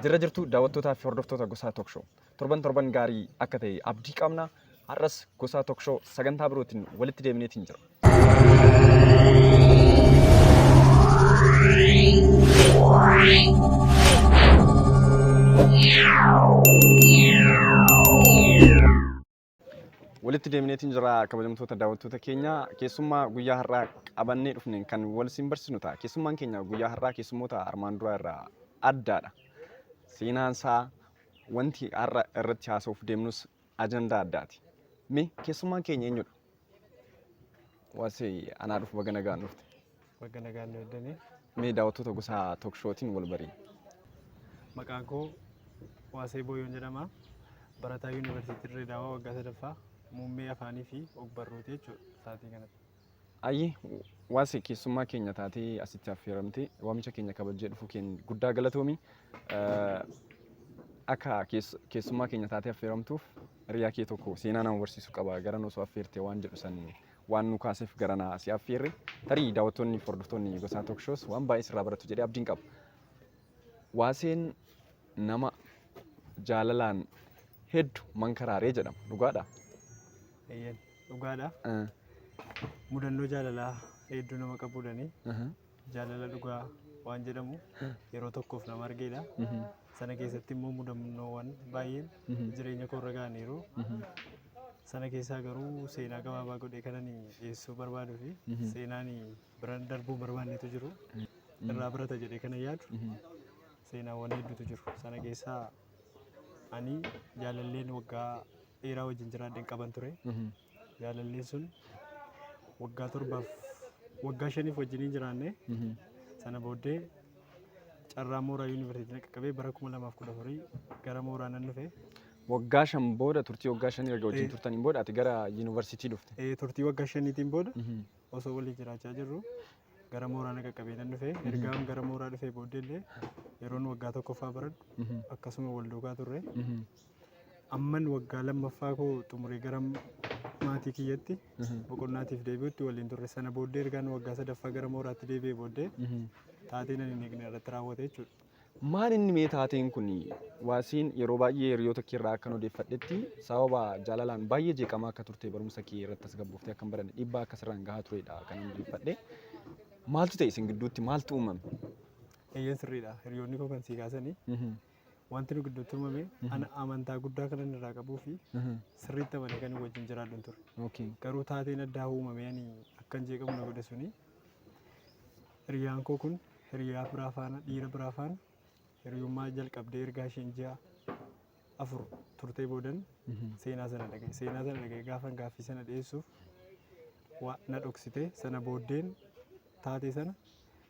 Jirra jirtu daawwattootaa fi hordoftoota Gosaa Talk Show. Torban torban gaarii akka ta'e abdii qabna. Har'as Gosaa Talk Show sagantaa birootiin walitti deebineetiin jira. Walitti deebineetiin jira kabajamtoota daawwattoota keenya keessummaa guyyaa har'aa qabannee dhufneen kan wal isin barsiisnu ta'a. Keessummaan keenya guyyaa har'aa keessummoota armaan duraa irraa addaadha. Seenaan isaa wanti har'a irratti haasa'uuf deemnus ajandaa addaati. Mee keessummaan keenya eenyudha? Waasee anaa dhufu baga nagaan dhufte. Baga nagaan nu eddanii. Mee daawwattoota gosa talk showtiin wal barii. Maqaan koo Waasee Booyoon jedhama. Barataa Yuunivarsiitii Dirree Daawaa waggaa sadaffaa muummee afaanii fi ogbarruuti jechuudha sa'aatii kanatti. Ayyee Waasee keessummaa keenya taatee asitti affeeramtee waamicha keenya kabajjee dhufuu keen guddaa galatoomi. Akka keessummaa keenya taatee affeeramtuuf hiriyaa kee tokko seenaa nama barsiisu qaba gara osoo affeerte waan jedhu san waan nu kaaseef garanaa si affeerre. Tarii daawwattoonni fi hordoftoonni Gosaa Talk Shows waan baay'ee sirraa baratu jedhee abdiin qaba. Waaseen nama jaalalaan heddu mankaraaree jedhama. Dhugaadhaa? Eeyyeen dhugaadha. Mudannoo jaalalaa hedduu nama qabuudhani. Jaalala dhugaa waan jedhamu yeroo tokkoof nama argeedha. Sana keessatti immoo mudannoowwan baay'een jireenya koo irra ga'aniiru. Sana keessaa garuu seenaa gabaabaa godhee kanan dhiyeessuu barbaaduu fi seenaan bira darbuu hin barbaannetu jiru. Irraa barata jedhee kanan yaadu seenaawwan hedduutu jiru. Sana keessaa ani jaalalleen waggaa dheeraa wajjin jiraadheen qaban ture. Jaalalleen sun waggaa torbaaf waggaa shaniif wajjiniin jiraanne. Sana booddee carraa mooraa yuunivarsiitii na qaqqabee bara 2014 gara mooraa nan dhufe. Waggaa shan booda turtii waggaa shanii erga wajjin turtaniin booda ati gara yuunivarsiitii dhufte. Turtii waggaa shaniitiin booda osoo waliin jiraachaa jirru gara mooraa na qaqqabee nan dhufe. Ergaan gara mooraa dhufee booddee illee yeroon waggaa tokkoffaa baradhu akkasuma wal duukaa turre. Amman waggaa lammaffaa koo xumuree gara maatii kiyyatti boqonnaatiif deebi'utti waliin turre. Sana booddee ergaan waggaa sadaffaa gara mooraatti deebi'ee booddee taateen ani hin eegne irratti raawwate jechuudha. Maal inni mee taateen kun waasiin yeroo baay'ee hiriyoota kee irraa akkan odeeffadhetti sababa jaalalaan baay'ee jeeqamaa akka turte barumsa kee irratti tasgabbooftee akka hin baranne dhiibbaa akka sirraan gahaa turedha kan odeeffadhe. Maaltu ta'e isin gidduutti maaltu uumame? Eeyyeen sirriidha. Hiriyoonni koo kan sii kaasanii wanti nu gidduutti uumame ana amantaa guddaa kanan irraa qabuu fi sirriitti amanee kan wajjin jiraadhun ture. Garuu taateen addaa uumamee ani akkan jeeqamu na godhe suni hiriyaan koo kun hiriyaa biraa faana dhiira biraa faana hiriyummaa jalqabdee ergaa isheen ji'a 4 turtee boodan seenaa sana dhagaye. Seenaa sana dhagaye gaafan gaaffii sana dhiyeessuuf na dhoksite. Sana booddeen taatee sana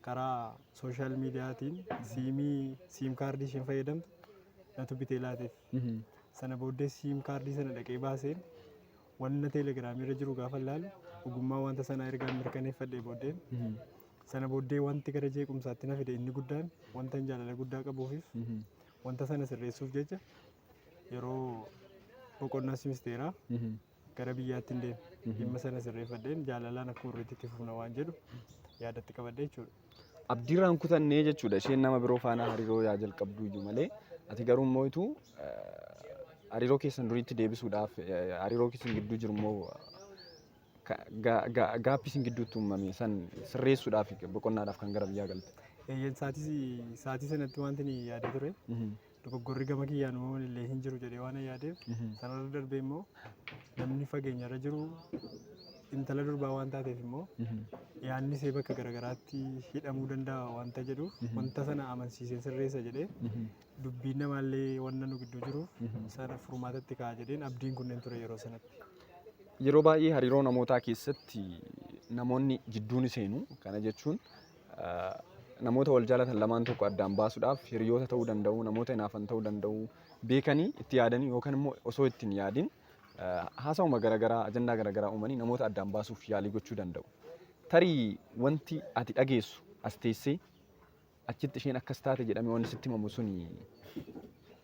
karaa sooshaal miidiyaatiin siimii siim kaardii isheen fayyadamtu natu bitee laateef. Sana booddee siim kaardii sana dhaqee baaseen wanna teelegiraamii irra jiru gaafa ilaalu dhugummaa wanta sanaa ergaan mirkaneeffadhee booddeen sana booddee wanti gara jeequmsaatti na fide inni guddaan wanta hin jaalala guddaa qabuufif wanta sana sirreessuuf jecha yeroo boqonnaa simisteeraa gara biyyaatti hin deeme. Dhimma sana sirreeffadheen jaalalaan akkuma duriitti itti fufna waan jedhu yaadatti qabadhe jechuudha. Abdiirraan kutannee jechuudha. Isheen nama biroo faana hariiroo yaa jalqabdu iyyuu malee ati garuu immoo ituu hariiroo keessan duriitti deebisuudhaaf hariiroo keessan gidduu jiru immoo gaappii isin gidduutti uumame san sirreessuudhaaf boqonnaadhaaf kan gara biyyaa galte. Eeyyeen sa'aatii sanatti wanti ni yaadee ture. Dogoggorri gama kiyyaan uumaman illee hin jiru jedhee waan yaadeef sanarra darbee immoo namni fageenyarra jiru intala durbaa waan taateef immoo yaadni ishee bakka garagaraatti hidhamuu danda'a wanta jedhuuf wanta sana amansiisee sirreessa jedhee dubbiin namaallee wanna nu gidduu jiruuf sana furmaatatti ka'a jedheen abdiin kunneen ture yeroo sanatti. Yeroo baay'ee hariiroo namootaa keessatti namoonni jidduu ni seenu. Kana jechuun namoota wal jaalatan lamaan tokko addaan baasuudhaaf hiriyoota ta'uu danda'u, namoota hinaafan ta'uu danda'u, beekanii itti yaadanii yookaan immoo osoo itti hin yaadin haasawuma garaagaraa ajandaa garaagaraa uumanii namoota addaan baasuuf yaalii gochuu danda'u. Tarii wanti ati dhageessu as teessee achitti isheen akkas taate jedhamee wanti sitti himamu suni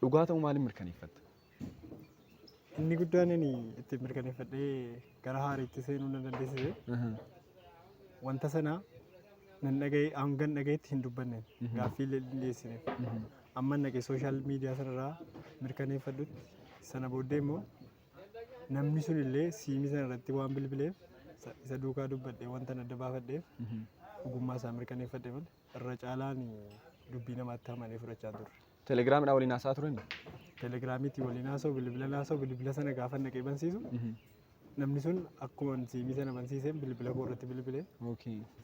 dhugaa ta'uu maaliin mirkaneeffatta? Inni guddaan ani itti mirkaneeffadhee gara haariitti seenuu na dandeessise wanta sana nan dhaga'e hangan dhaga'etti hin dubbanne gaaffii illee hin dhiyeessineef. Amma naqee social media sanarraa mirkaneeffadhutti, sana booddee immoo namni sun illee siimii sana irratti waan bilbileef isa duukaa dubbadhee wanta adda baafadheef dhugummaa isaa mirkaneeffadhe malee irra caalaan dubbii namaatti amanee fudhachaa turre. Telegiraamidhaan waliin haasa'aa turan? Telegiraamiitti waliin haasa'u, bilbila haasa'u, bilbila sana gaafa naqee bansiisu namni sun akkuma siimii sana bansiiseen bilbila koo irratti bilbilee,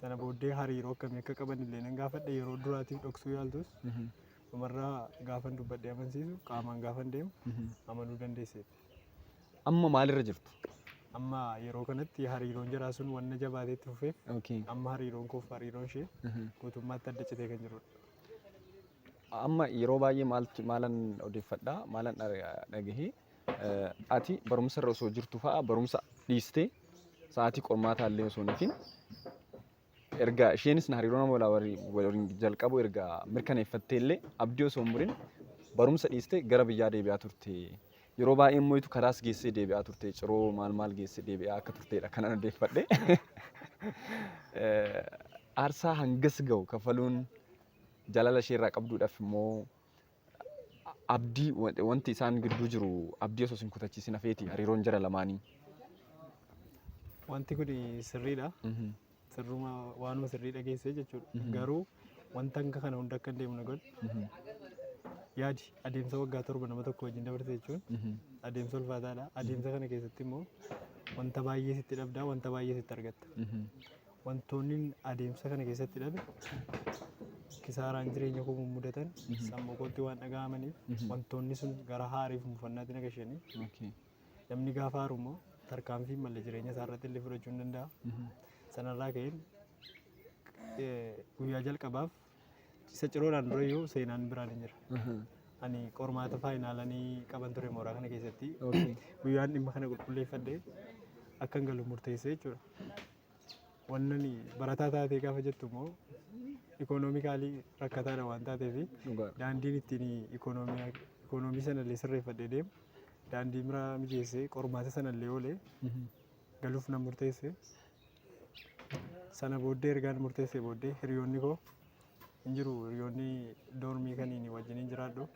sana booddee hariiroo akkamii akka qaban illee nan gaafadhe. Yeroo duraatiif dhoksuu yaaltus, dhumarraa gaafan dubbadhee amansiisu, qaamaan gaafan deemu amanuu dandeesseetti. Amma maalirra jirtu? Amma yeroo kanatti hariiroon jaraa sun wanna jabaateetti fufeef, amma hariiroon koof hariiroon ishee guutummaatti adda citee kan jirudha. Amma yeroo baay'ee maaltu maalan odeeffadhaa, maalan dhagahee, ati barumsa irra osoo jirtu fa'a barumsa dhiistee, sa'aatii qormaataa illee osoo hin hafin, erga isheenis hariiroo nama waliin jalqabu erga mirkaneeffattee illee, abdii osoo hin murin barumsa dhiistee gara biyyaa deebi'aa turte. Yeroo baay'ee immoo itu karaas geessee deebi'aa turte, Ciroo maal maal geessee deebi'aa akka turteedha kanan odeeffadhe. Aarsaa hangas ga'u kafaluun jaalala ishee irraa qabduudhaaf immoo abdii wanti isaan gidduu jiru abdii osoo sin kutachiisin hafeeti hariiroon jara lamaanii. Wanti kun sirriidha. Sirruma, waanuma sirrii dhageessee jechuudha. Garuu wanta hanga kana hunda akka hin deemne godhe, yaadi, adeemsa waggaa 7 nama tokko wajjin dabarte jechuun adeemsa ulfaataadha. Adeemsa kana keessatti immoo wanta baay'ee sitti dhabdaa, wanta baay'ee sitti argatta. Wantoonni adeemsa kana keessatti dhabe, kisaaraan jireenya koo mudatan sammuu kootti waan dhaga'amaniif, wantoonni sun gara haariif mufannaatti na gashanii, namni gaafa haaru immoo tarkaanfii malee jireenya isaa irratti illee fudhachuu hin danda'a. Sanarraa ka'een guyyaa jalqabaaf isa Ciroodhaan durayyuu seenaan biraan hin jira. Ani qormaata finalanii qaban ture mooraa kana keessatti. Guyyaan dhimma kana qulqulleeffadhee akkan galu murteessee jechuudha. Wannan barataa taatee gaafa jettu immoo economically rakkataadha waan taateef, daandiin ittiin ikoonoomii sana illee sirreeffadhee deemu daandii biraa mijeessee, qormaata sana illee oolee galuuf nan murteesse. Sana booddee, ergaan murteessee booddee, hiriyoonni koo hin jiru, hiriyoonni dormii kaniin wajjiniin jiraadhu,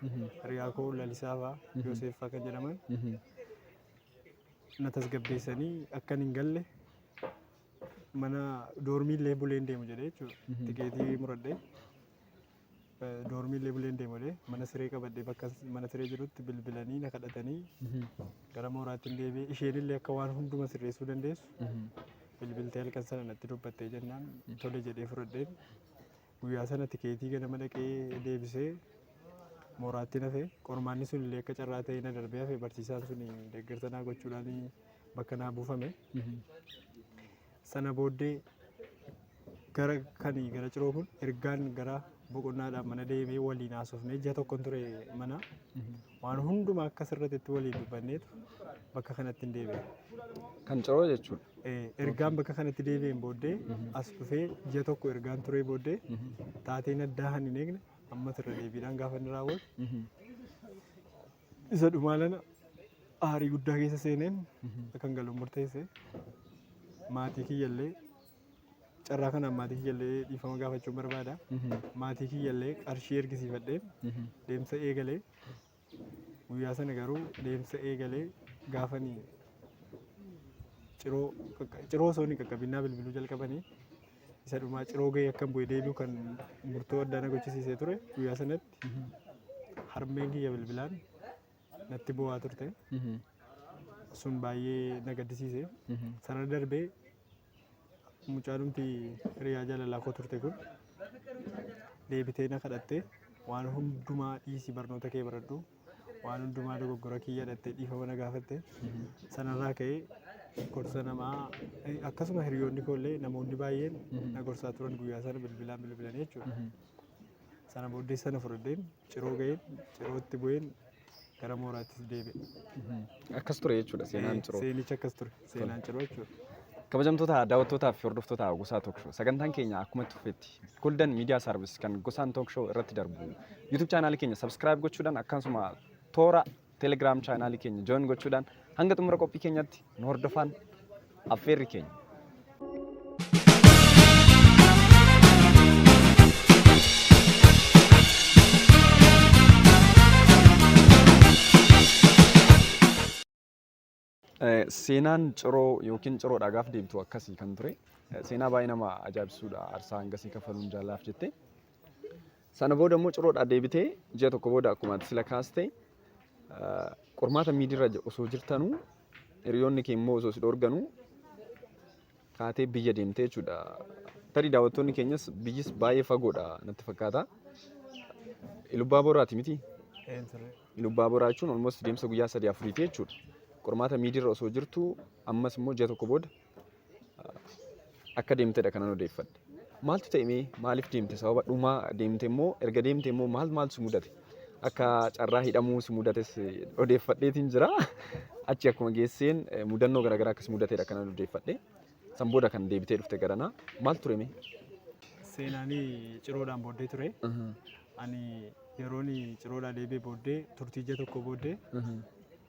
hiriyaa koo Lalisaa fa'aa, Yoseef fa'aa kan jedhaman, na tasgabbeessanii akkan hin galle, mana dormii illee buleen deemu jedhee jechuudha. Tikeetii muradhee dormii illee buleen deemu jedhee mana siree qabadhee, bakka mana siree jirutti bilbilanii na kadhatanii gara mooraatti hin deebi'e. Isheen illee akka waan hunduma sirreessuu dandeessu bilbiltee halkan sana natti dubbattee jennaan, tole jedhee fudhadheen guyyaa sana tikeetii ganama dhaqee deebisee mooraatti nafe. Qormaanni sun illee akka carraa ta'ee na darbee hafe. Barsiisaan sun deeggarsa naa gochuudhaan bakka naa buufame. Sana booddee gara kanii gara Ciroo kun ergaan gara boqonnaadhaan mana deemee waliin haasofnee, ji'a tokkon ture mana, waan hundumaa akka sirratitti waliin dubbanneetu bakka kanatti hin deebi'e. Kan Ciroo jechuudha. Ergaan bakka kanatti deebi'een booddee, as dhufee ji'a tokko ergaan turee booddee, taateen addaa kan hin eegne ammas irra deebiidhaan gaafa inni raawwatu, isa dhumaa lana aarii guddaa keessa seeneen akkan galu murteesse. Maatii kiyyallee, carraa kanaan maatii kiyyallee dhiifama gaafachuun barbaada. Maatii kiyyallee qarshii ergisiifadhee deemsa eegalee. Guyyaa sana garuu deemsa eegalee gaafanii Ciroo osoo hin qaqqabinnaa bilbiluu jalqabanii, isa dhumaa Ciroo gahee akkan bu'ee deebi'u kan murtoo addaa na gochisiisee ture. Guyyaa sanatti harmeen kiyya bilbilaan natti bu'aa turte. Sun baay'ee na gaddisiise. Sana darbee mucaanumti hiriyaa jaalalaa koo turte kun deebitee na kadhattee, waan hundumaa dhiisii barnoota kee baradhu, waan hundumaa dogoggora kiyya dhattee dhiifama na gaafatte. Sanarraa ka'ee gorsa namaa, akkasuma hiriyoonni koo illee, namoonni baay'een na gorsaa turan guyyaa sana bilbilaan bilbilanii jechuudha. Sana booddee sana fudhadheen Ciroo ga'een, Cirootti bu'een gara mooraattis deebi'e. Akkas ture jechuudha seenaan Ciroo. Seenichi akkas ture, seenaan Ciroo jechuudha. Kabajamtoota daawwattootaa fi hordoftoota Gosaa Talk Show, sagantaan keenya akkuma itti fufetti Golden Media Service kan Gosaan Talk Show irratti darbu YouTube chaanaalii keenya subscribe gochuudhaan, akkasuma toora Telegram chaanaalii keenya join gochuudhaan hanga xumura qophii keenyatti nu hordofaan affeerri keenya. Seenaan Ciroo yookiin Ciroodhaa gaaf deemtu akkasii kan ture. Seenaa baay'ee nama ajaa'ibsiisuudha, aarsaa hangasii kaffaluun jaalalaaf jettee. Sana booda immoo Ciroodhaa deebitee ji'a tokko booda, akkuma ati sila kaaste, qormaata miidiirra osoo jirtanuu, hiriyoonni kee immoo osoo si dhoorganuu kaatee biyya deemtee jechuudha. Tarii daawwattoonni keenyas biyyis baay'ee fagoodha natti fakkaata. Ilubbaa Boraati miti? Een, sirrii. Ilubbaa Boraa jechuun almost deemsa guyyaa 3 4ti jechuudha. Qormaata miidiirra osoo jirtu ammas immoo ji'a tokko booda akka deemtedha kanan odeeffadhe. Maaltu ta'e mee, maaliif deemte? Sababa dhumaa deemte immoo, erga deemte immoo maal maaltu si mudate? Akka carraa hidhamuu si mudates odeeffadheetiin jira. Achi akkuma geesseen mudannoo garaagaraa akkas mudatedha kanan odeeffadhe. San booda kan deebitee dhufte garanaa. Maal ture mee? Seenaanii Ciroodhaan booddee ture. Ani yeroon Ciroodhaa deebi'ee booddee, turtii ji'a tokko booddee,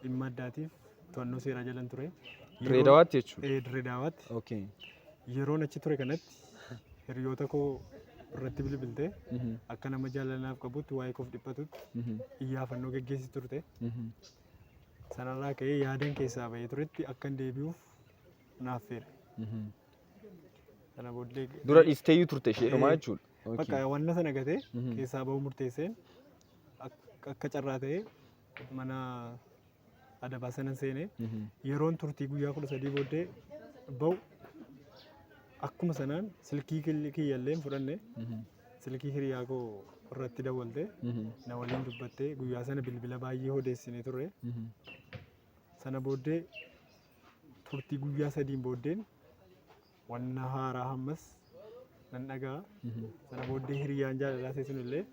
dhimma addaatiif to'annoo seeraa jalan ture. Dirree Dawaatti jechuudha. Dirree Dawaatti. Yeroon achi ture kanatti hiriyoota koo irratti bilbiltee akka nama jaalalaaf qabutti, waa'ee koof dhiphatutti iyyaafannoo geggeessi turte. Sanarraa ka'ee yaadan keessaa bahee turetti akka hin deebi'uuf naaf feere. Sana booddee Dura dhiisteeyyuu turte isheedhumaa jechuudha. Bakka wanna sana gatee keessaa bahuu murteesseen akka carraa ta'ee mana adabaa sana seenee yeroon turtii guyyaa 13 booddee bahu akkuma sanaan silkii kiyyallee hin fudhanne, silkii hiriyaa koo irratti dawwalte, na waliin dubbattee, guyyaa sana bilbila baay'ee odeessinee turre. Sana booddee turtii guyyaa 3n booddeen wanna haaraa hammas nan dhaga'a. Sana booddee hiriyaan jaalalaa ishee sun illee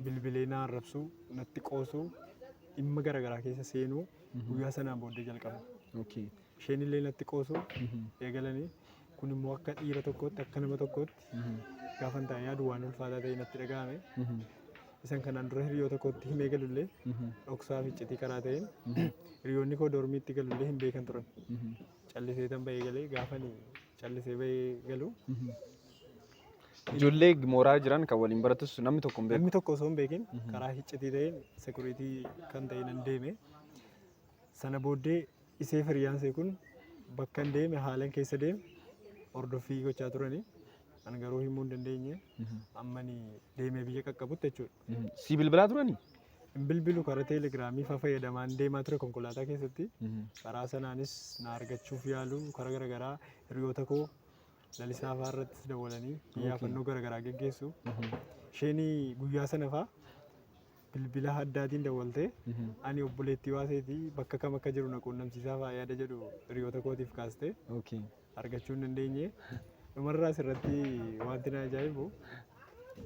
bilbilee na arrabsuu, natti qoosuu, dhimma garaagaraa keessa seenuu guyyaa sanaan booddee jalqabe. Isheen illee natti qoosuu eegalanii, kun immoo akka dhiira tokkootti, akka nama tokkootti gaafan taa'ee yaadu waan ulfaataa ta'e natti dhaga'ame. Isan kanaan dura hiriyoota kootti himee galullee dhoksaa fi iccitii karaa ta'een hiriyoonni koo dormiitti galullee hin beekan turan. Callisee tan bahee galee, gaafani callisee bahee galu Ijoollee mooraa jiran kan waliin baratus namni tokko hin beeku. Namni tokko osoo hin beekin karaa iccitii ta'een, security kan ta'e nan deeme. Sana booddee isee hiriyaan ishee kun bakka hin deeme, haalan keessa deeme hordoffii gochaa turanii. Ani garuu himuu hin dandeenye ammani deemee biyya qaqqabutti jechuudha. Si bilbilaa turanii? Hin bilbilu, karaa teelegiraamii faa fayyadamaan deemaa ture konkolaataa keessatti. Karaa sanaanis na argachuuf yaalu, karaa garaagaraa hiriyoota koo Lalisaa fa'aa irrattis dawwalanii iyyaafannoo garaagaraa geggeessu. Isheen guyyaa sana fa'aa bilbila addaatiin dawwaltee, ani obboleettii waaseetii, bakka kam akka jiru na quunnamsiisaa fa'aa yaada jedhu hiriyoota kootiif kaastee argachuu hin dandeenye. Dhumarraa asirratti wanti na ajaa'ibu,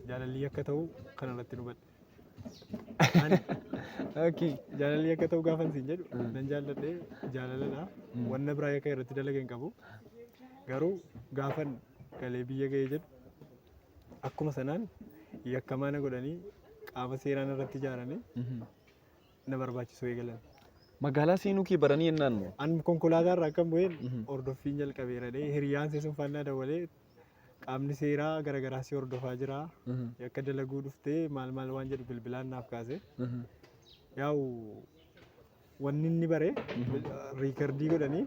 jaalalli akka ta'u kanarratti hubadhe. Ani jaalalli akka ta'u gaafan siin jedhu, nan jaalladhe, jaalaladha. Wanna biraa akka irratti dalaga hin qabu. Garuu gaafan galee biyya ga'ee jedhu akkuma sanaan yakkamaa na godhanii, qaama seeraan irratti ijaaranii na barbaachisuu eegalan. Magaalaa seenuu kee baranii jennaan moo? An konkolaataa irraa akkam bu'een hordoffiin jalqabeera dhee, hiriyaan see sun faannaa dabalee qaamni seeraa garaagaraa si hordofaa jira. Yakka dalaguu dhuftee maal maal waan jedhu bilbilaan naaf kaase. Yaa'u wanni inni bare record godhanii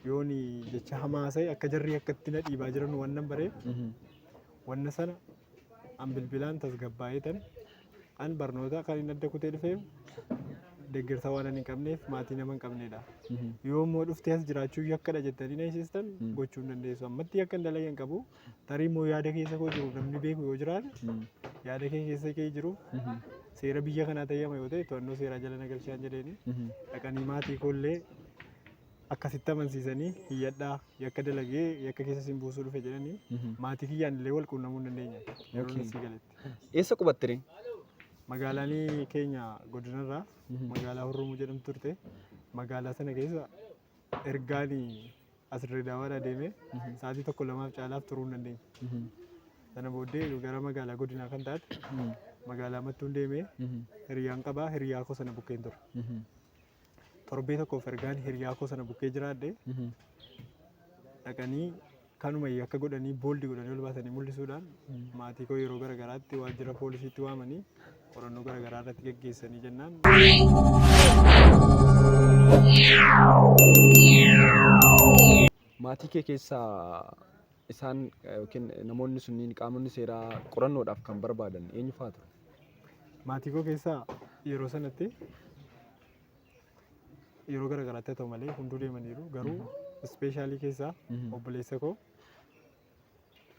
yooni jecha hamaa ta'e akka jarri akka itti na dhiibaa jiran wannan bareef, wanna sana an bilbilaan tasgabbaa'ee tan an barnoota kan inni adda kutee dhufeef deeggarsa waan ani hin qabneef, maatii nama hin qabnedha. Yoo immoo dhuftee as jiraachuu yakkadha jettanii na hisiistan, gochuu hin dandeessu. Ammatti yakka hin dalagan qabu. Tarii immoo yaada keessa koo jiru namni beeku yoo jiraate, yaada kee keessa kee jiru seera biyya kanaa tayyama yoo ta'e, to'annoo seeraa jala na galchaan jedheeni, dhaqanii maatii koollee akkasitti amansiisanii, hiyyadhaa yakka dalagee yakka keessa sin buusuu dhufe jedhanii, maatii kiyyaan illee wal quunnamuu hin dandeenye yeroo nasii galetti. Eessa qubatte? Magaalaan keenya godinarraa magaalaa Hurrumuu jedhamtu turte. Magaalaa sana keessa ergaan as Dirree Dawaadhaa deemee sa'aatii tokko lamaaf caalaaf turuu hin dandeenye. Sana booddee gara magaalaa godinaa kan taate magaalaa Mattuun deemee, hiriyaan qabaa, hiriyaa koo sana bukkeen ture. Torbee tokkoof ergaan hiriyaa koo sana bukkee jiraadhe, dhaqanii kanuma yakka godhanii, bold godhanii ol baasanii mul'isuudhaan maatii koo yeroo garaagaraatti waajjira poolisiitti waamanii qorannoo garaagaraa irratti geggeessanii jennaan. Maatii kee keessaa isaan yookiin namoonni sunniin qaamonni seeraa qorannoodhaaf kan barbaadan eenyu fa'aa ture? Maatii koo keessaa yeroo sanatti yeroo garaagaraatti haa ta'u malee hunduu deemaniiru. Garuu specially keessaa obboleessa koo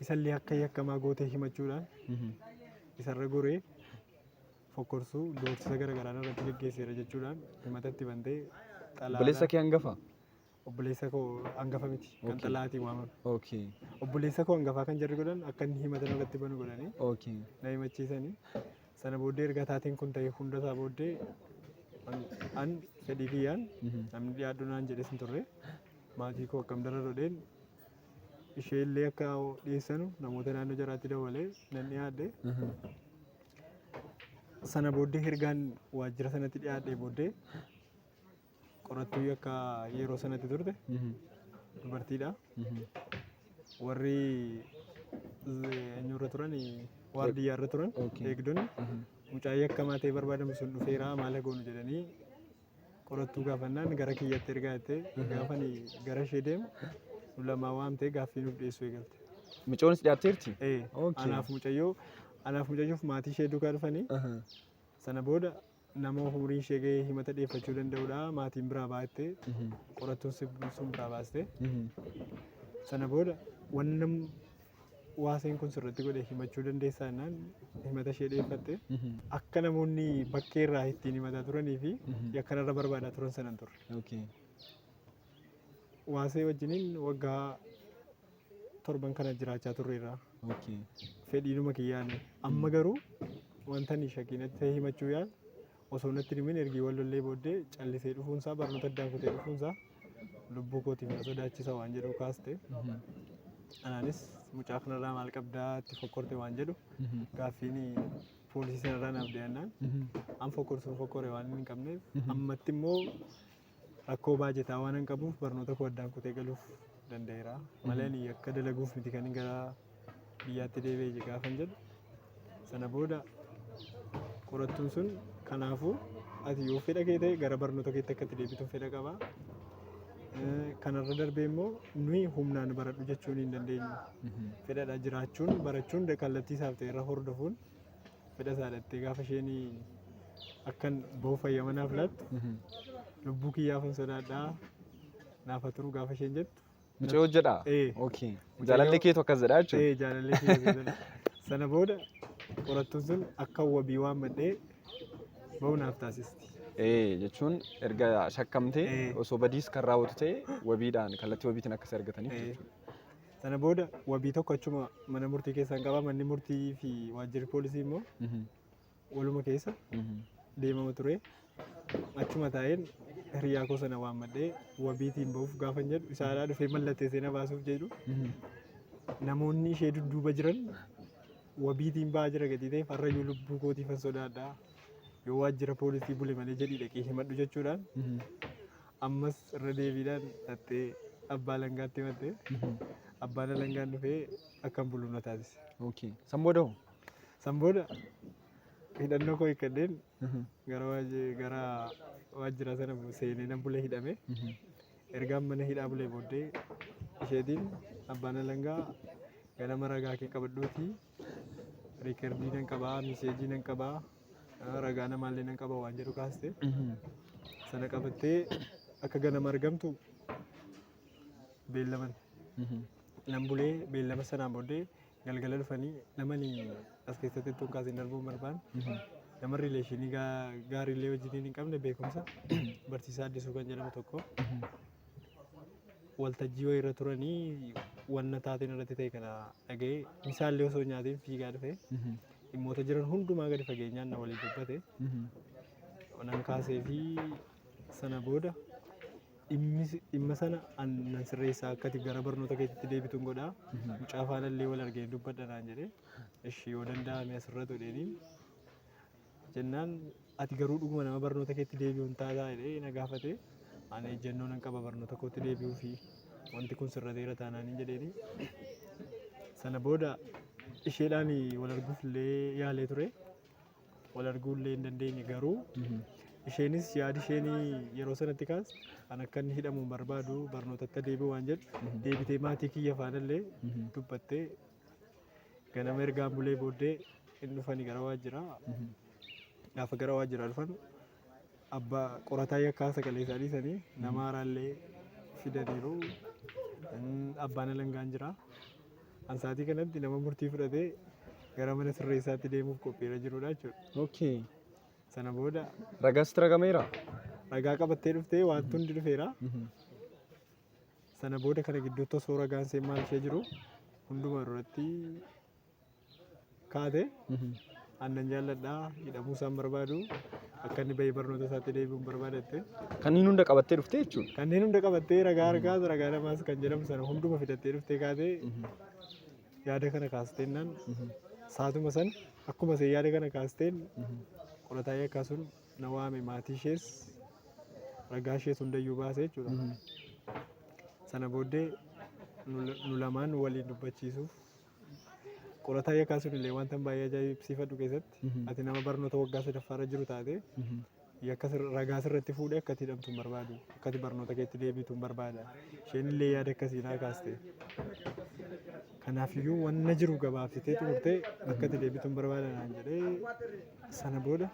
isallee akka yakkamaa gootee himachuudhaan isarra goree fokkorsuu, doorsisa garaagaraa irratti geggeesseera jechuudhaan himata itti bantee. Obboleessa kee hangafa? Obboleessa koo hangafa miti, kan xalaatiin waamame. Obboleessa koo hangafaa kan jarri godhan akka inni himata irratti banu godhanii na himachiisanii. Sana booddee erga taateen kun ta'e hunda isaa booddee an fedhii kiyyaan namni dhiyaadhu naan jedhes hin turre. Maatii koo akkam dararodheen ishee illee akka dhiyeessanu namoota naannoo jaraatti dabalee nan dhiyaadhe. Sana booddee ergaan waajjira sanatti dhiyaadhee booddee qorattuu akka yeroo sanatti turte dubartiidha. Warri eenyurra turan, waardiyyaarra turan, eegdonni mucaa yakkamaa ta'ee barbaadamu sun dhufeera, maal goonu jedhanii qorattuu gaafannaan gara kiyyatti ergaa jettee gaafani gara ishee deemu nu lamaa waamtee gaaffii nuuf dhiyeessuu eegalte. Mucoonis dhiyaatteerti? Ee, anaaf mucayyoof maatii ishee duukaa dhufanii sana booda nama umuriin ishee gahee himata dhiyeeffachuu danda'udha, maatiin biraa baattee qorattuun sun biraa baaste. Sana booda wanna waaseen kun sirriitti godhe himachuu dandeessaa jennaan himata ishee dhiyeeffatte. Akka namoonni bakkee irraa ittiin himataa turanii fi yakkanarra barbaadaa turan sanan turre. Waasee wajjiniin waggaa 7 kana jiraachaa turreerra. Fedhiinuma kiyyaani. Amma garuu wanta ani shakkiinatti ta'e himachuu yaal osoo natti himin ergii wal lollee booddee callisee dhufuunsaa, barnoota addaan kutee dhufuunsaa lubbuu kootiif na sodaachisa waan jedhu kaaste. Anaanis mucaa kanarraa maal qabdaa, itti fokkorte waan jedhu gaaffiin poolisii sanarraa naaf dhiyaannaan an fokkorsuun fokkore waan hin qabneef, ammatti immoo rakkoo baajetaa waan hin qabuuf barnoota koo addaan kutee galuuf danda'eera. Malee ani akka dalaguuf miti kan gara biyyaatti deebi'ee gaafan jedhu. Sana booda qorattuun sun kanaafuu ati yoo fedha kee ta'e gara barnoota keetti akka itti deebituun fedha qaba. Kanarra darbee immoo nuyi humnaan baradhu jechuun hin dandeenyu. Fedhadha jiraachuun, barachuun, kallattii isaaf ta'e irra hordofuun fedha isaa dhattee gaafa isheen akkan bahu fayyamanaaf laattu, lubbuu kiyyaafan sodaadhaa naafa turu gaafa isheen jettu. Mucayyoo jedhaa? Ee. Jaalallee keetu akkas jedhaa jechuudha? Ee, jaalallee kiyya keessadha. Sana booda qorattuun sun akka wabii waan maddee bahu naaf taasisti. Ee, jechuun erga shakkamtee osoo badiis kan raawwatu ta'e wabiidhaan, kallattii wabiitiin akkas argataniif jechuudha. Sana booda wabii tokko achuma mana murtii keessaan qaba. Manni murtii fi waajjirri poolisii immoo waluma keessa deemama ture. Achuma taa'een hiriyaa koo sana waammadhee wabiitiin bahuuf gaafan jedhu isaadhaa dhufee mallatteessee na baasuuf jedhu namoonni ishee dudduuba jiran wabiitiin ba'aa jira gatii ta'eef har'ayyuu lubbuu kootiifan sodaadhaa, yoo waajjira poolisii bule malee jedhii dhaqee himadhu jechuudhaan ammas irra deebiidhaan dhattee abbaa alangaatti himatte. Abbaan alangaan dhufee akkan bulu na taasise. San booda hoo? San booda hidhannoo koo hiikkadheen gara waajjira sana seenee nan bulee hidhame. Ergaan mana hidhaa bulee booddee isheetiin abbaan alangaa ganama ragaa kee qabadhuutii, record nan qabaa, message nan qabaa, ragaa namaallee nan qaba waan jedhu kaaste. Sana qabattee akka ganama argamtu beellaman. Nan bulee beellama sanaan booddee galgala dhufanii namani as keessatti ittuun kaasin darbuun barbaan nama relation gaariillee wajjiniin hin qabne, beekumsa barsiisaa Addisuu kan jedhamu tokko waltajjii wayii irra turanii wanna taateen irratti ta'e kana dhaga'ee misaallee osoo nyaatiin fiigaa dhufe dhimmoota jiran hundumaa gadi fageenyaan na waliin dubbate. Nan kaasee fi sana booda dhimma sana an nan sirreessaa, akka ati gara barnoota keetitti deebituun godhaa, mucaa faanallee wal argee dubbadha naan jedhee, ishii yoo danda'ame asirra godheeni jennaan ati garuu dhuguma nama barnoota keetti deebi'uun taataa jedhee na gaafate. Ani ejjennoo nan qaba barnoota kootti deebi'uu fi wanti kun sirrateera taanaan hin jedheeni. Sana booda isheedhaan wal arguuf illee yaalee ture, wal arguu illee hin dandeenye garuu. Isheenis yaadi isheen yeroo sanatti kaaste an akka inni hidhamu hin barbaadu, barnootatti deebi'u waan jedhu deebitee maatii kiyya faanallee dubbattee, ganama ergaan bulee booddee hin dhufani gara waajjiraa. Gaafa gara waajjiraa dhufan abbaa qorataa yakkaa sagalee isaa dhiisanii nama haaraallee fidaniiru. Abbaan alangaan jira. An sa'aatii kanatti nama murtii fudhatee gara mana sirreessaatti deemuuf qophiirra jirudha jechuudha. Sana booda Ragaas sitti ragameera? Ragaa qabattee dhuftee, wanti hundi dhufeera. Sana booda kana gidduutti osoo ragaan seen maal ishee jiru hunduma duratti kaate, aannan jaalladhaa, hidhamuu isaan barbaadu, akka inni bahee barnoota isaatti deebi'uun barbaadatte. Kanneen hunda qabattee dhuftee jechuudha. Kanneen hunda qabattee, ragaa harkaas ragaa namaas kan jedhamu sana hunduma fidattee dhuftee kaatee yaada kana kaasteennaan, saatuma sana akkuma isheen yaada kana kaasteen qorataa yakkaa sun na waame, maatii ishees ragaa ishees hundayyuu baase jechuudha. Sana booddee nu lamaan waliin dubbachiisuuf qorataa yakkaa sun illee wanta baay'ee ajaa'ibsiifadhu keessatti, ati nama barnoota waggaa sadaffaarra jiru taate yakka ragaa sirratti fuudhee akka ati hidhamtu hin barbaadu, akka ati barnoota keetti deebiitu hin barbaada. Isheen illee yaada akkasii naa kaaste. Kanaafiyyuu wanna jiru gabaabsitee xumurtee akka ati deebitu hin barbaada naan jedhee. Sana booda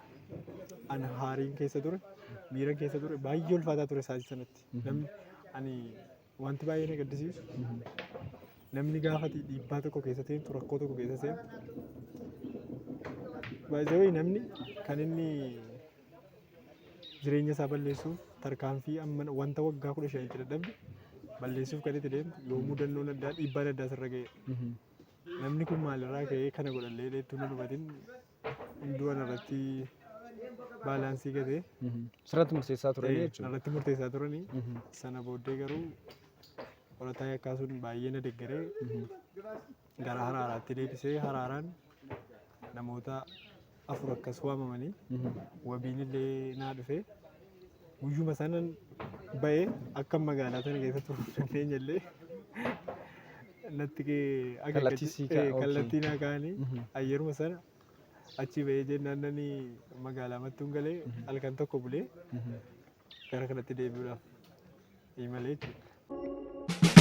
ana haariin keessa ture, miiran keessa ture baay'ee ulfaataa ture sa'aatii sanatti. Namni ani wanti baay'ee na gaddisiisu, namni gaafa ati dhiibbaa tokko keessa seentu, rakkoo tokko keessa seentu, baay'ee namni kan inni jireenya isaa balleessuuf tarkaanfii amma wanta waggaa 15tti dadhabde balleessuuf kan itti deemtu yoo mudannoon addaa, dhiibbaan addaa sirra ga'e. Namni kun maalirraa ka'ee kana godhallee dheettuu na hubatin, hunduu ana irratti baalaansii gatee. Sirratti murteessaa turanii jechuudha. Irratti murteessaa turanii. Sana booddee garuu qorataa yakkaa sun baay'ee na deeggaree gara haraaraatti deebisee, haraaraan namoota afur akkas waamamanii wabiin illee naa dhufe. Guyyuma sanan ba'ee akka magaalaa sana keessa turuu hin dandeenye illee natti Kallattii sii okay. Kallattii naa kaa'anii ayyeeruma sana achi ba'ee jennaan nani magaalaa Mattuun galee halkan tokko bulee gara kanatti deebi'uudhaaf imalee jechuudha.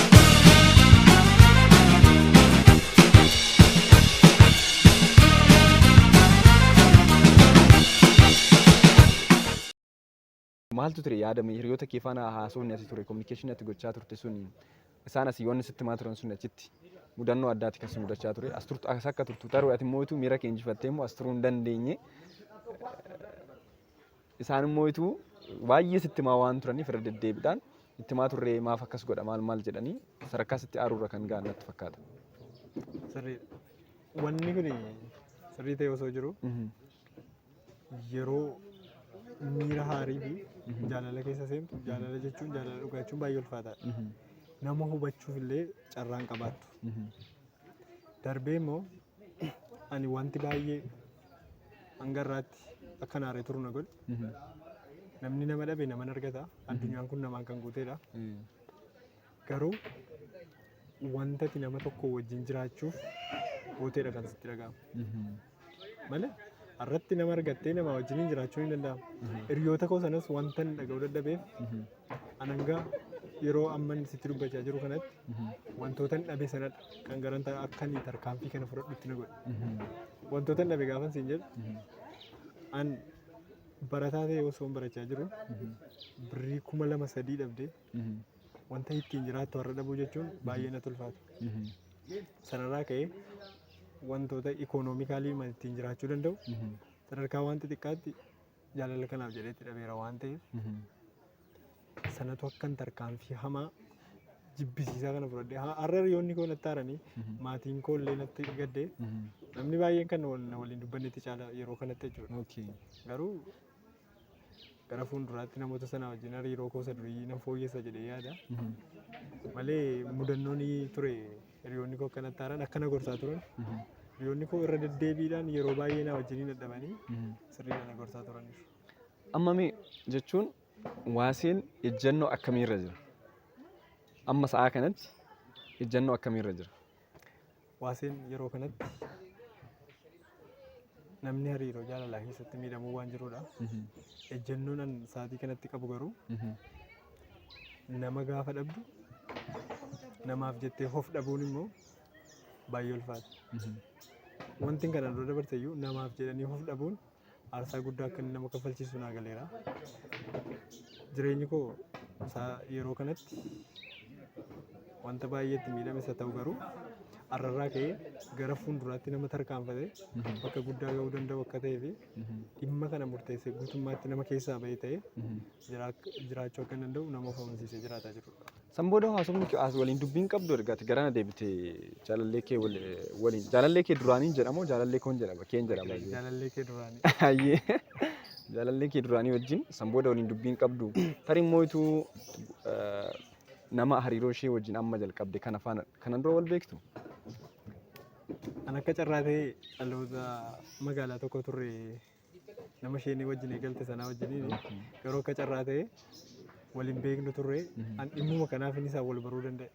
Maaltu ture yaadame hiriyoota kee faana haasofni ati ture, communication ati gochaa turte sun, isaan asii wanni sitti himaa turan sun, achitti mudannoo addaati kan si mudachaa ture, as turtu, as akka turtu taruu, ati immoo miira kee injifattee immoo as turuu hin dandeenye, isaan immoo ituu baay'ee sitti himaa waan turaniif irra deddeebiidhaan itti himaa turree, maaf akkas godha, maal maal jedhanii sadarkaa sitti aaruurra kan ga'an natti fakkaata. Sirriidha. Wanni kun sirrii ta'e osoo jiru, yeroo miira haarii fi jaalala keessa seentu, jaalala jechuun, jaalala dhugaa jechuun baay'ee ulfaataadha. Nama hubachuuf illee carraan qabaattu. Darbee immoo ani wanti baay'ee hanga irraatti akka naaree turu na godhe, namni nama dhabe nama argata. Addunyaan kun namaan kan guuteedha. Garuu wanta ati nama tokko wajjin jiraachuuf gooteedha kan sitti dhaga'amu. Malee irratti nama argattee nama wajjin jiraachuun hin danda'amu. Hiriyoota koo sanas wanta hin dhaga'uu dadhabeef, an hanga yeroo amma inni sitti dubbachaa jiru kanatti wantoota hin dhabe sanadha kan garan akka inni tarkaanfii kana fudhadhutti na godhe. Wantoota hin dhabe gaafan siin jedhu, an barataa ta'e osoo hin barachaa jiru birrii 2000 3 dhabdee wanta ittiin jiraattu har'a dhabuu jechuun baay'ee natti ulfaata. Sanarraa ka'ee wantoota economically ittiin jiraachuu danda'u sadarkaa waan xixiqqaatti jaalala kanaaf jedhee itti dhabeera waan ta'eef, sanatu akkan tarkaanfii hamaa jibbisiisaa kana fudhadhee har'a hiriyoonni koo natti aaranii, maatiin koo illee natti gaddee, namni baay'een kan na waliin dubbannetti caala yeroo kanatti jechuudha. Garuu gara fuulduraatti namoota sana wajjin hariiroo koo isa durii nan fooyyessa jedhee yaada. Malee mudannoon ture, hiriyoonni koo akkanatti aaran, akkana gorsaa turan. Hiriyoonni koo irra deddeebiidhaan yeroo baay'ee na wajjin dadhabanii sirriidhaan na gorsaa turaniiru. Amma mee jechuun Waaseen ejjennoo akkamiirra jira? Amma sa'aa kanatti ejjennoo akkamiirra jira? Waaseen yeroo kanatti Namni hariiroo jaalalaa keessatti miidhamuu waan jirudha. Ejjennoon an sa'aatii kanatti qabu garuu nama gaafa dhabdu namaaf jettee of dhabuun immoo baay'ee ulfaata. Wanti kanaan dura dabarte iyyuu namaaf jedhanii of dhabuun aarsaa guddaa akka inni nama kaffalchiisu naa galeera. Jireenyi koo yeroo kanatti wanta baay'ee itti miidhame isa ta'u garuu har'arraa ka'ee gara fuulduraatti nama tarkaanfatee bakka guddaa ga'uu danda'u akka ta'ee fi dhimma kana murteessee guutummaatti nama keessaa ba'ee ta'ee jiraachuu akka danda'u nama of amansiisee jiraataa jirudha. San booda haasofni kee as waliin dubbiin qabdu erga ati garana deebitee jaalallee kee waliin jaalallee kee duraaniin jedhamoo jaalallee koon jedhama keen jedhama? Jaalallee kee duraanii. Hayyee. Jaalallee kee duraanii wajjin san booda waliin dubbiin qabdu tarii immoo ituu nama hariiroo ishee wajjin amma jalqabde kana faana kanan dura wal beektu? An akka carraa ta'ee dhaloota magaalaa tokko turre nama isheen wajjin eegalte sanaa wajjiniin, garuu akka carraa ta'ee waliin beeknu turre. An dhimmuma kanaaf inni isaan wal baruu danda'e.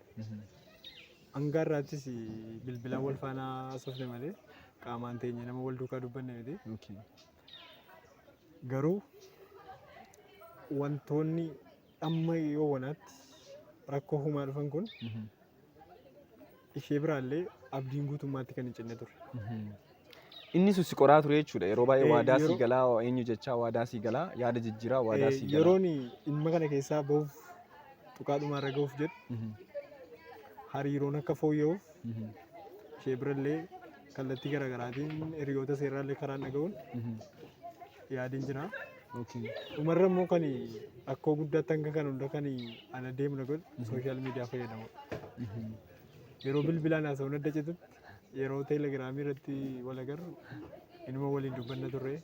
Hanga har'aattis bilbilaan wal faana haasofne malee qaamaan teenye nama wal duukaa dubbanne miti. Garuu wantoonni amma yoo wanaatti rakkoo humaa dhufan kun ishee biraallee abdiin guutummaatti kan hin cinne ture. Inni sun si qoraa ture jechuudha. Yeroo baay'ee waadaa sii galaa, eenyu jechaa waadaa sii galaa, yaada jijjiiraa waadaa sii galaa. Yeroon dhimma kana keessaa bahuuf tuqaa dhumaarra gahuuf jedhu hariiroon akka fooyya'uuf ishee birallee kallattii garaagaraatiin hiriyoota seeraallee karaan dhaga'uun yaadiin jira. Dhumarra immoo kan rakkoo guddaatti hanga kan hunda kan ana deemu na godhu social media fayyadamudha. Yeroo bilbilaan haasa'uun adda citutti yeroo teelegiraamii irratti wal agarru inuma waliin dubbanna turre.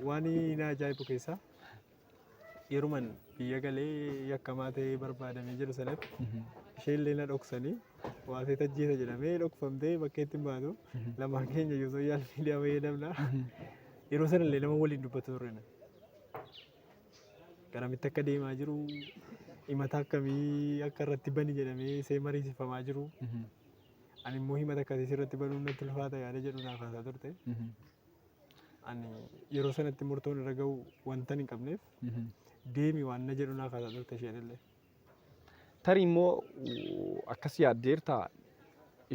Waan na ajaa'ibu keessaa yeruman biyya galee yakkamaa ta'ee barbaadamee jedhu sanatti ishee illee na dhoksanii waasee tajjeesa jedhamee dhokfamtee bakkeetti hin baatu, lamaan keenya iyyuu social media fayyadamna. Yeroo sana illee nama waliin dubbatu turre. Garamitti akka deemaa jiru, himata akkamii akka irratti bani jedhamee isee mariisifamaa jiru. Ani immoo himata akkasii sirratti banuun natti ulfaata yaada jedhu naaf haasaa turte. Ani yeroo sanatti murtoon irra gahu wanta hin qabneef deemi waan na jedhu naaf haasaa turte isheen illee. Tarii immoo akkas yaaddeertaa,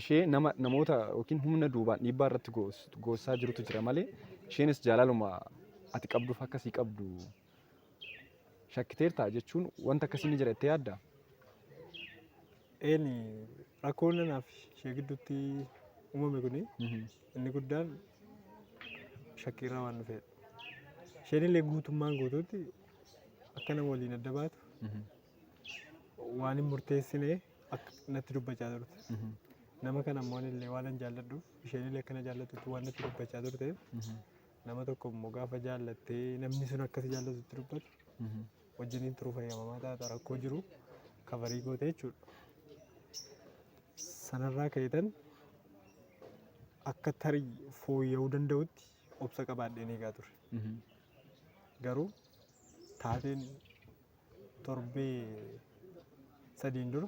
ishee nama namoota yookiin humna duubaan dhiibbaa irratti goossaa jirutu jira malee isheenis jaalaluma ati qabduuf akkasii qabdu shakkiteertaa jechuun wanta akkasii ni jira jettee yaaddaa? Eeni, rakkoon anaaf ishee gidduutti uumame kuni inni guddaan shakkiirraa waan dhufedha. Isheen illee guutummaan guutuutti akka nama waliin adda baatu waan hin murteessine akka natti dubbachaa turte. Nama kana immoo ani illee waan an jaalladhuuf, isheen illee akkana jaallattutti waan natti dubbachaa turteef, nama tokko immoo gaafa jaallattee namni sun akkasi jaallatutti dubbatu wajjiniin turuu fayyamamaa taata, rakkoo jiru cover goote jechuudha. Sanarraa ka'eetan akka tarii fooyya'uu danda'utti obsa qabaadheen eegaa ture. Garuu taateen torbee 3n dura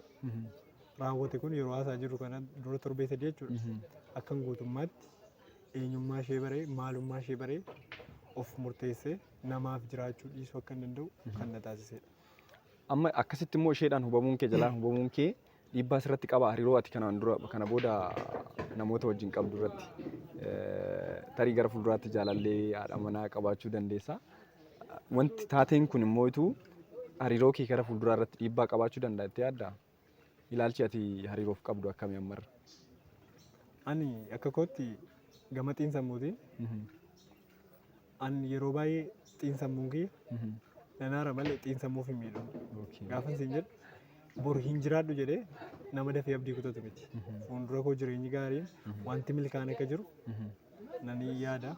raawwate kun, yeroo haasaa jirru kana dura torbee 3 jechuudha. Akkan guutummaatti eenyummaa ishee baree, maalummaa ishee baree, of murteessee namaaf jiraachuu dhiisuu akka hin danda'u kan na taasisedha. Amma akkasitti immoo isheedhaan hubamuun kee, jalaan hubamuun kee dhiibbaa sirratti qaba hariiroo ati kanaan dura kana booda namoota wajjin qabdu irratti? Tarii gara fuulduraatti jaalallee haadha manaa qabaachuu dandeessa. Wanti taateen kun immoo ituu hariiroo kee gara fuulduraa irratti dhiibbaa qabaachuu danda'a jettee yaaddaa? Ilaalchi ati hariiroof qabdu akkamii ammarra? Ani akka kootti gama xiinsammuutiin ani yeroo baay'ee xiinsammuun kiyya nanaara malee xiinsammuuf hin miidhamu. Gaafa isin jedhu bor hin jiraadhu jedhee nama dafee abdii kutatu miti. Fuuldura koo jireenyi gaariin wanti milkaa'an akka jiru nan yaada.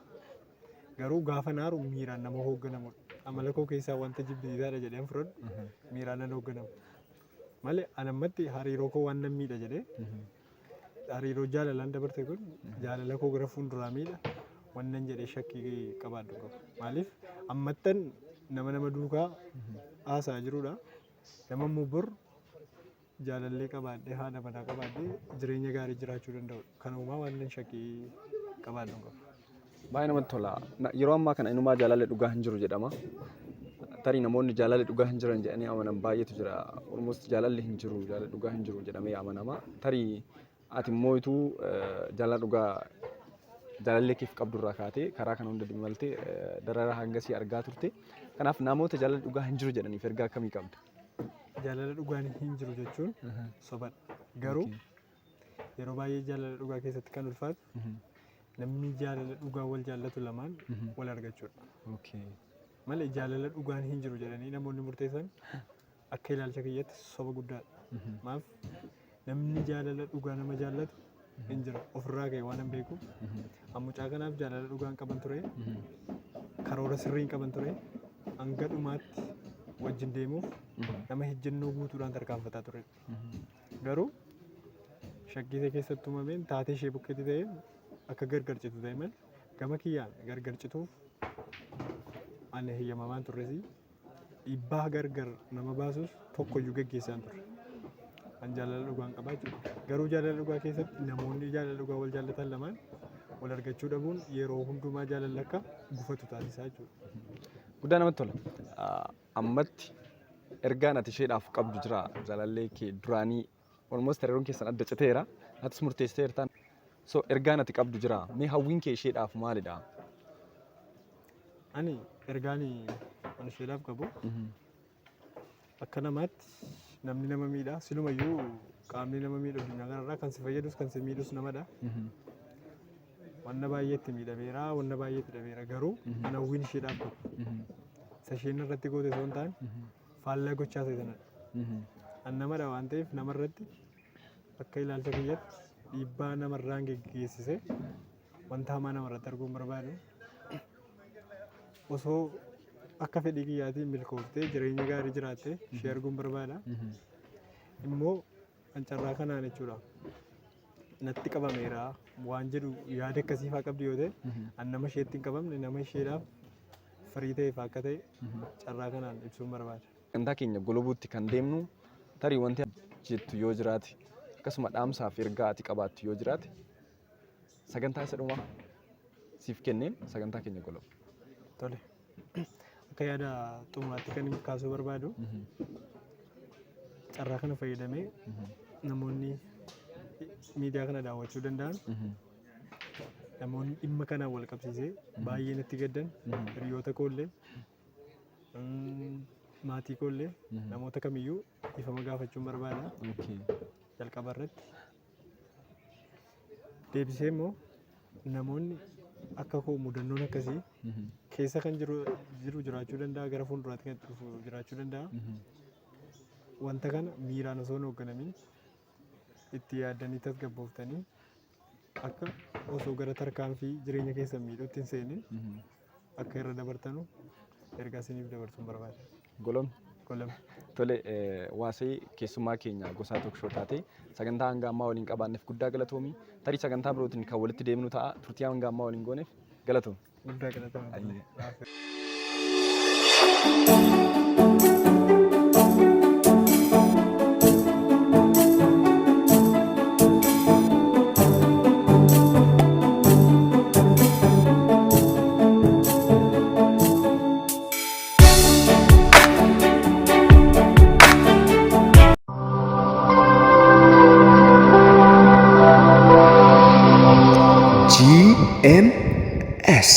Garuu gaafa naaru miiraan nama hoogganamudha. Amala koo keessaa wanta jibbisiisaadha jedheen fudhadhu miiraan nan hoogganamu. Malee an ammatti hariiroo koo waan nan miidha jedhee, hariiroo jaalalaan dabarte kun jaalala koo gara fuulduraa miidha wannan jedhee shakkii qabaadhu qabu. Maaliif ammattan nama nama duukaa haasaa jirudha. Nama immoo bor jaalallee qabaadhee, haadha manaa qabaadhee jireenya gaarii jiraachuu danda'udha. Kana uumaa waan nan shakkii qabaadhu qabu. Baay'ee namatti tola. Yeroo ammaa kana inumaa jaalalli dhugaa hin jiru jedhama. Tarii namoonni jaalalli dhugaa hin jiran jedhanii amanan baay'eetu jira. Almost jaalalli hin jiru, jaalalli dhugaa hin jiru jedhamee amanama. Tarii ati immoo ituu jaalala dhugaa jaalallee keef qabdu irraa kaatee karaa kana hunda imaltee dararaa hangasii argaa turte. Kanaaf namoota jaalalli dhugaa hin jiru jedhaniif ergaa akkamii qabda? Jaalala dhugaan hin jiru jechuun sobadha. Garuu yeroo baay'ee jaalala dhugaa keessatti kan ulfaatu namni jaalala dhugaa wal jaallatu lamaan wal argachuudha. Malee jaalala dhugaan hin jiru jedhanii namoonni murteessan akka ilaalcha kiyyatti soba guddaadha. Maaf namni jaalala dhugaa nama jaallatu hin jiru. Ofirraa ka'e waan hin beeku. Mucaa kanaaf jaalala dhugaan qaban ture. Karoora sirrii hin qaban ture. Hanga dhumaatti wajjin deemuuf nama ejjennoo guutuudhaan tarkaanfataa ture. Garuu shakkii ishee keessatti uumameen taatee ishee bukkeetti ta'e akka gargar citu ta'e malee gama kiyyaan gargar cituuf ani heyyamamaan turresi dhiibbaa gargar nama baasus tokkoyyuu geggeessaa hin turre. An jaalala dhugaan qabaa jechuudha. Garuu jaalala dhugaa keessatti namoonni jaalala dhugaa wal jaallatan lamaan wal argachuu dhabuun yeroo hundumaa jaalalli akka gufatu taasisaa jechuudha. Guddaa namatti tola. Ammatti ergaan ati isheedhaaf qabdu jira jaalallee kee duraanii almost hariiroon keessan adda citeera atis murteessiteerta. So ergaan ati qabdu jira mee hawwiin kee isheedhaaf maalidha? Ani ergaan ani isheedhaaf qabu akka namaatti namni nama miidha silumayyuu qaamni nama miidhu addunyaa kanarraa kan si fayyadus kan si miidhus namadha. Wanna baay'eetti miidhameera wanna baay'eetti dhabeera garuu ani hawwiin isheedhaaf qabu isa isheen irratti goote osoo hin taane faallaa gochaa ta'e sanadha. An namadha waan ta'eef namarratti akka ilaalcha kiyyatti dhiibbaa namarraan geggeessise wanta hamaa namarratti arguu hin barbaadu. Osoo akka fedhii kiyyaatiin milkooftee jireenya gaarii jiraattee ishee arguun barbaada. Immoo an carraa kanaan jechuudha. Natti qabameera waan jedhu yaada akkasii faa qabdi yoo ta'e an nama isheetti hin qabamne nama isheedhaaf firii ta'eef akka ta'e carraa kanaan ibsuun barbaada. Sagantaa keenya golobuutti kan deemnu tarii wanti jettu yoo jiraate akkasuma dhaamsaaf ergaa ati qabaattu yoo jiraate sagantaa isa dhumaa siif kenneen sagantaa keenya golobu. Tole. Akka yaada xumuraatti kan kaasuu barbaadu carraa kana fayyadamee namoonni miidiyaa kana daawwachuu danda'an namoonni dhimma kanaan wal qabsiisee baay'ee natti gaddan hiriyoota koollee maatii koollee namoota kamiyyuu dhiifama gaafachuun barbaada. Jalqaba irratti. Deebisee immoo namoonni akka koo mudannoon akkasii keessa kan jiru jiru jiraachuu danda'a gara fuulduraatti kan itti dhufu jiraachuu danda'a. Wanta kana miiraan osoo hin hoogganamin itti yaaddanii tasgabbooftanii akka osoo gara tarkaanfii jireenya keessan miidhuutti hin seenin akka irra dabartanu ergaa isiniif dabarsuun barbaada. Golomni. Golomni. Tole waasee keessummaa keenya gosaa tokko taate sagantaa hanga ammaa waliin qabaanneef guddaa galatoomi. Tarii sagantaa birootiin kan walitti deemnu ta'a. Turtii hanga ammaa waliin gooneef galatoomi. Guddaa galatoomi. GMS.